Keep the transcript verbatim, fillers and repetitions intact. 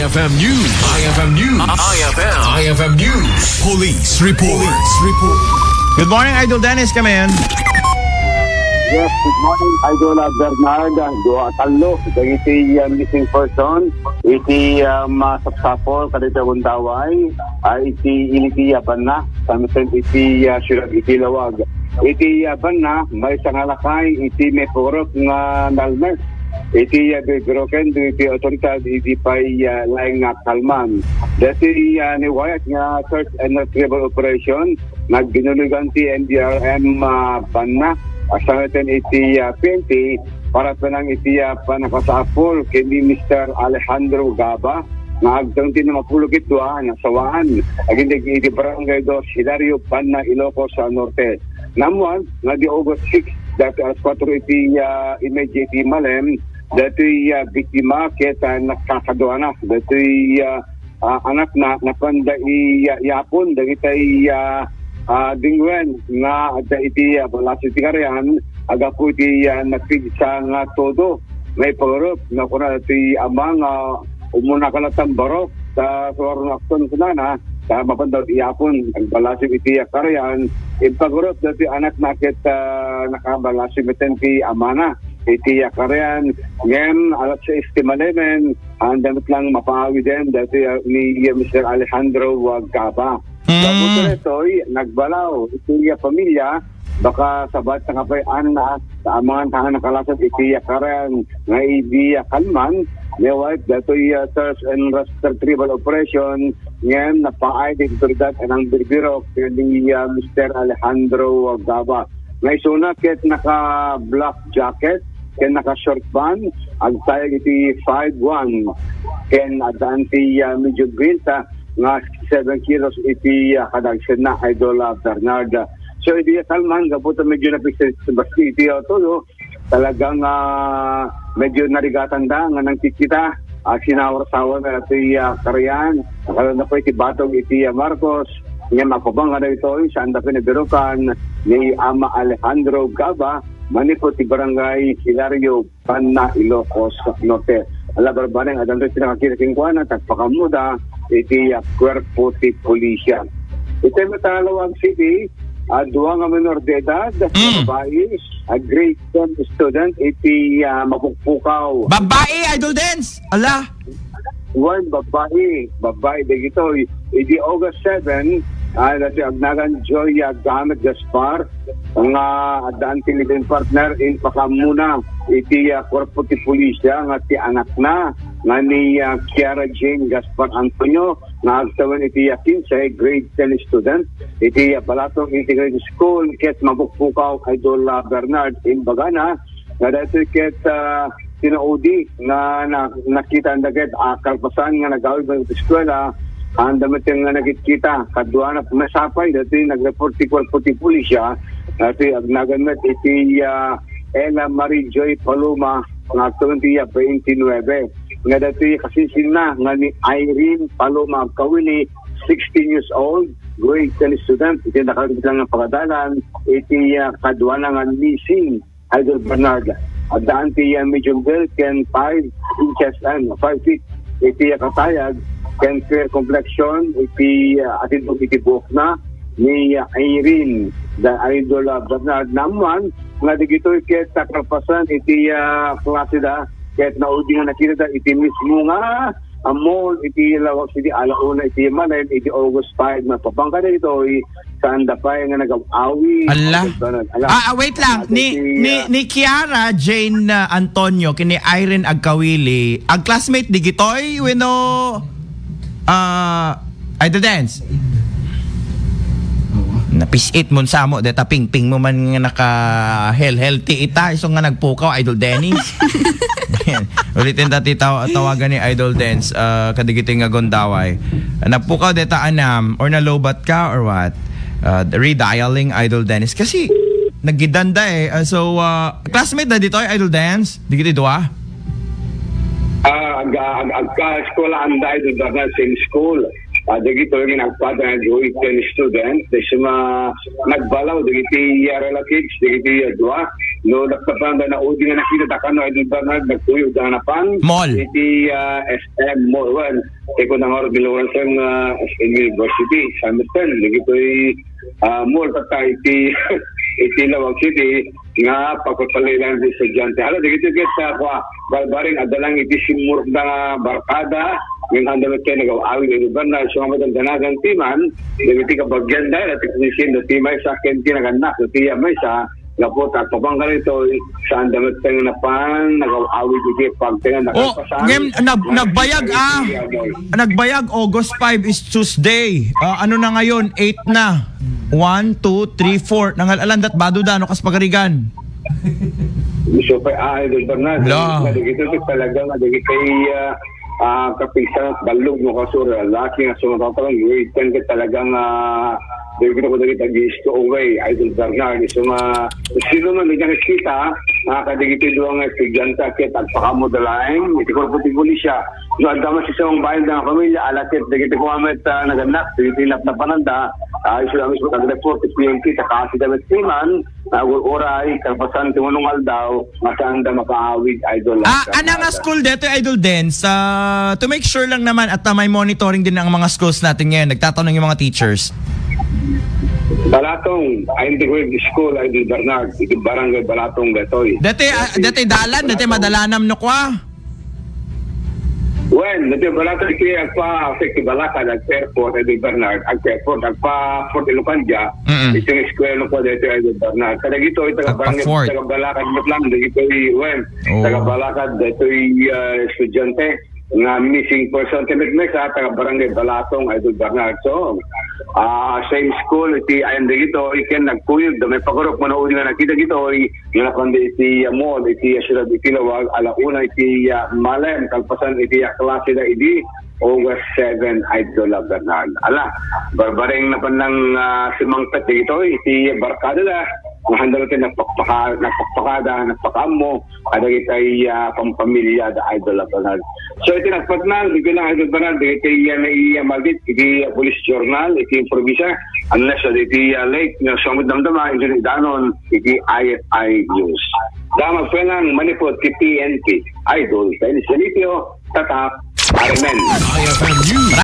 F M News. I F M News. I F M. I F M News. Police report. Police report. Good morning, Idol Dennis. Come in. Yes, good morning, Idol, ah, Bernard. Ah, dua, tallo dagiti, ah, missing person iti, ah, masapsapul kadagiti gundaway, ah, iti, iti Yabanna, sa mesen iti, ah, siyudad iti Laoag. Iti, ah, Yabanna, maysa nga lakay iti maipagurup nga nalmes iti, ah, bibiroken dagiti otoridad idi pay, ah, laeng nga kalman. Daytoy, ah, niwayat nga search and retrieval operation, nagbinuligan ti N D R M, ah, Yabanna, asangeten iti, ah, P N P, para penang iti, ah, pannakasapul ken ni Mister Alejandro Gaba, nga agteng ti nangapulo ket dua, nasawaan agingga iti Barangay Dos Hilario, Yabanna, Ilocos, ah, Norte. Naammuan nga idi August six, daytoy alas kuatro iti, ah, imedya iti malem, daytoy, ah, biktima ket, ah, nakakaduana. Daytoy, ah, ah, anakna, napanda i-, iyapon dagiti, ah, ah, denggen nga adda iti, ah, ballasiw iti karian, aggapu iti, ah, napigsa nga todo. Maipagurup nga kuna ti ama nga, "Umunaka latta barok, ta suaro nga agteng," kunana, ta mapanda iyapon, nagballasiw iti, ah, karian. Impagurup daytoy anakna ket, ah, nakaballasiw metten ti amana iti, ah, karian. Ngem alas sais ti malemen, haanda met lang mapaawiden daytoy, ah, ni, ah, Mister Alejandro Gaba. Mm. Gapu daytoy, nagbalaw iti, ah, pamilia, baka sabat nakapay-anna, ta amangan ta nga nakalasat iti, ah, karian nga idi, ah, kalman, nawayaat daytoy, ah, search and rescue retrieval operation, ngem napaay ti otoridad a nangbirbirok ken ni, ah, Mister Alejandro Gaba. Nga isuna ket naka-black jacket ken naka-short pants, agtayag iti five one, ken addaan ti, ah, medium build, ah, nga seven kilos iti, ah, kadagsenna, Idol, ah, Bernard. So, idi kalman, gapu ta medyo napigsa basta iti, ah, todo, talagang, ah, medyo narigatanda nga nangkikita, ah, sinawar-sawar na iti, ah, karian, nakadana po iti batog iti, ah, Marcos, nga mapabang nga daytoy, saanda pinabirokan ni Ama Alejandro Gaba, manipud ti Barangay Hilario, Yabanna, Ilocos Norte. Ala, barbareng, adda ti nakakita kenkuana, nagpakammuda iti, ah, kuerpo ti pulisya. Iti met a Laoag City, ah, dua nga menor de edad, Mm. babai, a grade ten student iti, ah, Mapukpukaw. Babai, Idol Dens! Ala! Wen, babai, babai dagitoy. Idi August seven, ah, daytoy agnagan Joy, ah, Gamit Gaspar, nga addaan ti live-in partner, impakammuna iti, ah, kuerpo ti pulisya nga ti anakna nga ni, ah, Kiara Jane Gaspar Antonio, nga agtawen iti, ah, kinse, grade ten student iti, ah, Balatong Integrated School ket Mapukpukaw, Idol, ah, Bernard. Imbagana nga daytoy ket, ah, sinaudi nga na-, nakita anda ket, ah, kalpasan nga nagawid iti eskuela, anda met nga nakitkita. Kaduana, masapay daytoy nag-report ti kuerpo ti pulisya, daytoy agnagan met iti, ah, Ella Marie Joy Paloma nga agtawen ti, ah, twenty-nine. Nga daytoy kasinsinna nga ni Irene Paloma Agkawili, sixteen years old, grade ten student, iti nakalagip lang nga pagadalan iti, ah, kaduana nga missing, Idol Bernard. Addaan ti, ah, medium build ken five inches and five feet iti, ah, katayag ken fair complexion iti, ah, atidog iti buokna ni, ah, Irene, da Idol, ah, Bernard. Naammuan nga dagitoy ket kalpasan iti, ah, klaseda ket naudi nga nakitada iti mismo nga, ah, mall iti Laoag City, ala una iti malem, iti August five, mapapangka daytoy, saanda pay nga nagaw-awid. Ala. Ala. Ah, ah, wait lang. Ni, ni, ah, ni Kiara Jane, ah, Antonio, ken ni Irene Agkawili, ag-classmate dagitoy wenno, ah, Idol Dens? Napis-it mo sa mo, deta pingping mo man nga naka-hel-, healthy ita, isu nga nagpukaw, Idol Dennis. Ulitin ta ti taw-, tawagan ni Idol Dens, ah, kadagiti nga gundaway. Nagpukaw deta anam, or nalobat ka, or what? Ah, redialing Idol Dennis. Kasi, nagidanda eh. Ah, so, ah, classmate na ditoy, Idol Dens? Dagiti dua? Ah, ag-, ag-, agka-eskwela anda, Idol Bernard, same school. Ah, dagitoy nga nagpada nga grade ten student, daydi ma-, nagbalaw dagiti, ah, relatives, dagiti, ah, dua. No, nagpapanda na udi nga nakita da kano, Idol Bernard, nagtuyog da nga napan. Mall. Iti, ah, S M Mall. Well, Eko nangarod ni Lawrence nga S M U University, San Miguel, dagitoy, ah, mall, tatta iti, iti Laoag City, nga pagpapalilan ti estudiante. Hala, dagitoy ket, ah, kua, barbareng adda lang iti simmurot nga barkada, ngem anda met kay nagaw-awid iti barna, so nga madangdanagan ti man, dagiti kabagian da, iti teknisyen, dagiti maysa ken ti nagannak, dagiti maysa, gapu ta agpabangga ditoy, saan da met kay napan, nagaw-awid iti pagtengan, Oh, nakalpasan, ngem nag-, nagbayag, ah. Nagbayag, August five is Tuesday. Ah, ano na ngayon? Eight na. One, two, three, four. Nangal-alandat, bado da, no, kas pagarigan. So, pa, ah, Idol Bernard, La. Dagito, talagang, dagito, ah, ah, kapisan, balog, no, kasura, laki nga sumatatang, wait, kan ka talagang, ah, dagito ko dagito, gisto, okay, Idol Bernard, so, nga, sino man, di ka nakita, ah, kadagito, duwa nga estudyante, kaya tagpakamu da laeng, iti korpo ti pulisya, no, adda man si isang bayan nga pamilya, alakit, dagito ko, amet, ah, nagannak, dagito, inapnapananda, ah, isu lang, isu, nag-report, ti P N P, ta kasi, damit, timan, Agur uray, kalpasan ti unong aldaw, nga saanda makaawid, Idol. Ah, ana nga school dito, Idol Dens, ah, to make sure lang naman at, ah, may monitoring din ang mga schools natin ngayon. Nagtatanong yung mga teachers. Balatong, ah, Integrated School, Idol Bernard, iti Barangay Balatong, Detoy. Dati, ah, dati dalan, dati madalanam no kwa. Wen, dati Balatong iti agpa-affect ti Balakad, agpa-airport, Idol Bernard, agpa-airport, agpa-Fort Elocandia, Mm-mm. iti eskwela no kwa dati, Idol Bernard. Kadagito, iti taga Agpa-Barangay, Fort. Taga Balakad, met lang, dagito, wen, Oh. Taga Balakad, dagito, ah, estudyante, nga missing person, ket met sa taga Barangay Balatong, Idol Bernard. So, ah, same school, iti, ayan, dagito, iken nagkuyog, da may pakurok, manaudi nga nakita, dagito, Nga napan da iti, ah, mall, iti, ah, siyudad iti Laoag, ala una iti, ah, malem, kalpasan iti, ah, klase da idi, August seven, Idol, ah, Bernard. Ala, barbareng napan nang, ah, simangpet dagitoy, iti barkada da, nga handa natin nagpakpaka-, nagpakpakada, nagpakaammo, kadagitay, ah, pampamilya da, Idol, ah, Bernard. So, iti nagpatnang, dagiti lang, Idol, Bernard, dagiti, ah, nai-, ah, maldit, iti, ah, Police Journal, iti probinsya, unless, ah, iti, ah, late, nga sumagod damdama, iti danon, iti I F I News. Damag penang manipod ti P N P. Idol, Dennis Felicio, Tatak, Armen. I F M News.